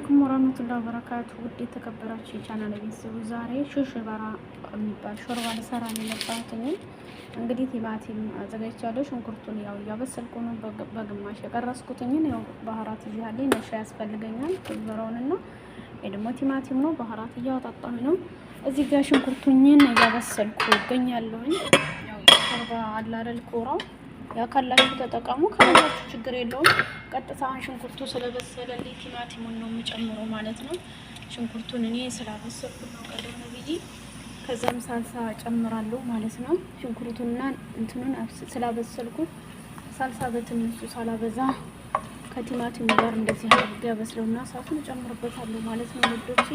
عليكم ورحمة الله وبركاته። ውድ የተከበራችሁ የቻናል ቤተሰቡ ዛሬ ሹሽበራ የሚባል ሾርባ ልሰራ ነው የመጣሁት። እንግዲህ ቲማቲም አዘጋጅቻለሁ። ሽንኩርቱን ያው እያበሰልኩ ነው፣ በግማሽ የቀረስኩትኝን ያው بهارات እዚህ አለኝ። ነሻ ያስፈልገኛል በራውንና ይሄ ደግሞ ቲማቲም ነው። بهارات እያወጣጣሁ ነው። እዚህ ጋር ሽንኩርቱኝን እያበሰልኩ እገኛለሁኝ። ያው ሾርባ አለ አይደል ኮራው ያ ካላችሁ ተጠቀሙ፣ ከሌላችሁ ችግር የለውም። ቀጥታውን ሽንኩርቱ ስለበሰለልኝ ቲማቲሙን ነው የምጨምረው ማለት ነው። ሽንኩርቱን እኔ ስላበሰልኩ ነው ቀደም ብዬ። ከዛም ሳልሳ ጨምራለሁ ማለት ነው። ሽንኩርቱንና እንትኑን ስላበሰልኩት ሳልሳ በትንሹ ሳላበዛ ከቲማቲሙ ጋር እንደዚህ አድርጌ አበስለውና እሳቱን እጨምርበታለሁ ማለት ነው ውዶች።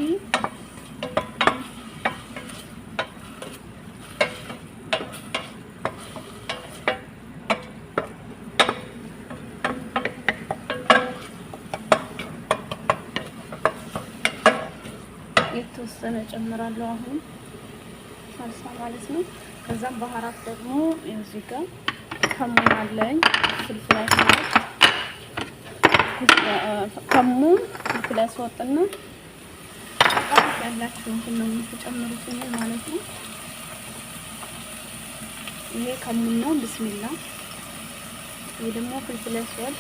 የተወሰነ ጨምራለሁ አሁን ሳልሳ ማለት ነው። ከዛም بهارات ደግሞ እዚህ ጋር ከሙን አለኝ፣ فلفل أسود፣ ከሙን፣ فلفل أسود ና ያላችሁ እንትን ነው የምትጨምሩት ማለት ነው። ይሄ ከሙን ነው። بسم الله። ይሄ ደግሞ فلفل أسود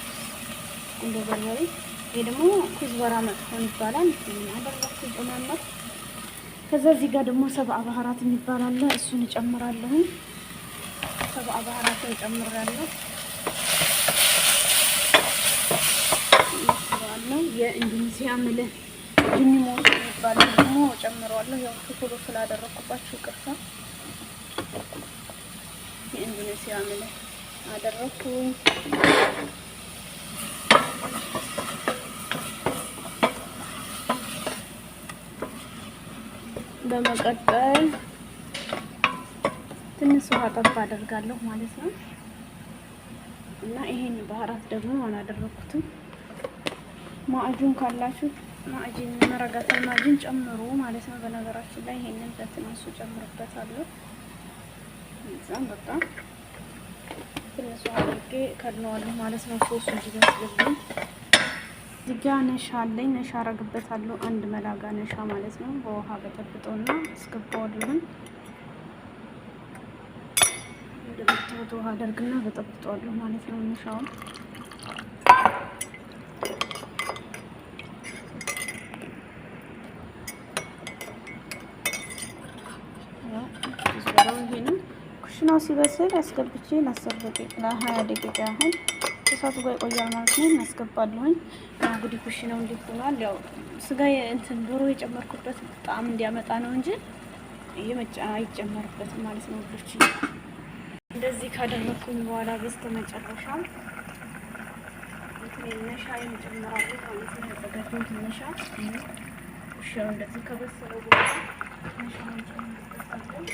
ቁንዶ በርበሬ፣ ይሄ ደግሞ كزبرة مطحون ይባላል። አደረኩ ጨማመር። ከዛ እዚህ ጋር ደግሞ سبع بهارات የሚባል አለ። እሱን እጨምራለሁ። سبع بهارات እጨምራለሁ። የኢንዶኔሲያ ملح ጅኒ ሞቶ የሚባለው ደግሞ እጨምረዋለሁ። ያው ቶሎ ስላደረኩባችሁ ይቅርታ። የኢንዶኔሲያ ملح አደረኩኝ። በመቀጠል ትንሽ ውሃ ጠብ አደርጋለሁ ማለት ነው። እና ይሄን بهارات ደግሞ አላደረኩትም። معجون ካላችሁ معجون መረጋታ معجون ጨምሩ ማለት ነው። በነገራችን ላይ ይሄንን በትንሱ ጨምርበታለሁ። እዛም በቃ ትንሽ ውሃ አድርጌ ከድነዋለሁ ማለት ነው። ሶሱ እንዲበስልልኝ እዚህ ጋ ነሻ አለኝ። ነሻ አረግበታለሁ። አንድ መላጋ ነሻ ማለት ነው። በውሃ በጠብጠውና አስገባዋለሁኝ። እንደምታዩት ውሃ አደርግና በጠብጠዋለሁ ማለት ነው ነሻውን። ኩሽናው ሲበስል አስገብቼ ለ10 ደቂቃ ለ20 ደቂቃ ያህል እሳቱ ጋር ይቆያል ማለት ነው። እናስገባለሁኝ። እንግዲህ ኩሽናው እንዲህ ሆኗል። ያው ስጋ እንትን ዶሮ የጨመርኩበት ጣዕም እንዲያመጣ ነው እንጂ ይሄ አይጨመርበትም ማለት ነው ውዶች። እንደዚህ ካደረኩኝ በኋላ በስተመጨረሻ እንትን ነሻ እጨምራለሁ ማለት ነው። ያዘጋጀሁት ነሻ ኩሽናው እንደዚህ ከበሰለ በኋላ ነሻ እንጨምርበታለን።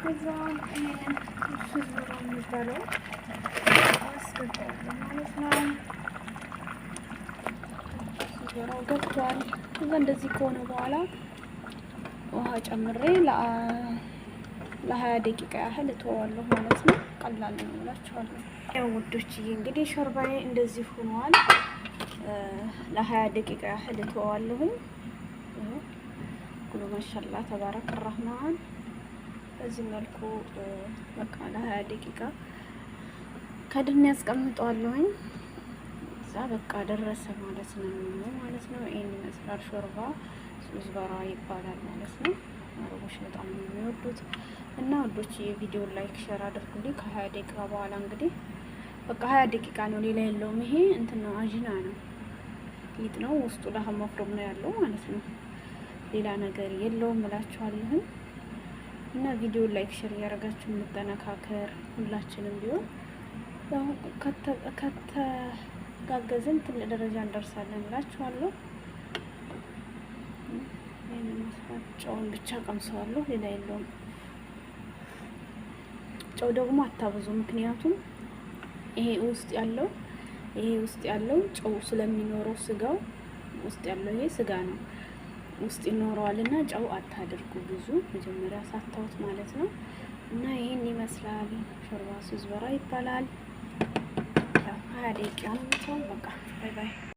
ከዛም ይሄንን ሱዙራ የሚባለው አስገባዋለሁ ማለት ነው። ሱዙራው ገብቷል። ከዛ እንደዚህ ከሆነ በኋላ ውሃ ጨምሬ ለ20 ደቂቃ ያህል እተወዋለሁ ማለት ነው። ቀላል ነው እላችኋለሁ። ያው ውዶችዬ እንግዲህ ሾርባዬ እንደዚህ ሆኗል። ለ20 ደቂቃ ያህል እተወዋለሁኝ። ጉሉ ማሻአላ ተባረከ ረህማን። በዚህ መልኩ በቃ ለ20 ደቂቃ ከድኔ ያስቀምጠዋለሁኝ። እዛ በቃ ደረሰ ማለት ነው ማለት ነው። ይሄን ይመስላል ሾርባ ዙዝበራ ይባላል ማለት ነው። አረቦች በጣም ነው የሚወዱት። እና ውዶች የቪዲዮ like share አድርጉልኝ። ከ20 ደቂቃ በኋላ እንግዲህ በቃ 20 ደቂቃ ነው፣ ሌላ የለውም። ይሄ እንትን ነው፣ عجينة ነው፣ ሊጥ ነው። ውስጡ لحم مفروم ነው ያለው ማለት ነው። ሌላ ነገር የለውም እላችኋለሁኝ። እና ቪዲዮ like share እያደረጋችሁ እንጠነካከር። ሁላችንም ቢሆን ያው ከተጋገዝን ትልቅ ደረጃ እንደርሳለን እላችኋለሁ። ጨውን ብቻ ቀምሰዋለሁ፣ ሌላ የለውም። ጨው ደግሞ አታብዙ፣ ምክንያቱም ይሄ ውስጥ ያለው ይሄ ውስጥ ያለው ጨው ስለሚኖረው ስጋው ውስጥ ያለው ይሄ ስጋ ነው። ውስጥ ይኖረዋል እና ጨው አታድርጉ ብዙ መጀመሪያ ሳታውት ማለት ነው። እና ይህን ይመስላል ሾርባ كزبرة ይባላል። ያው 20 ደቂቃ ነው። በቃ bye bye።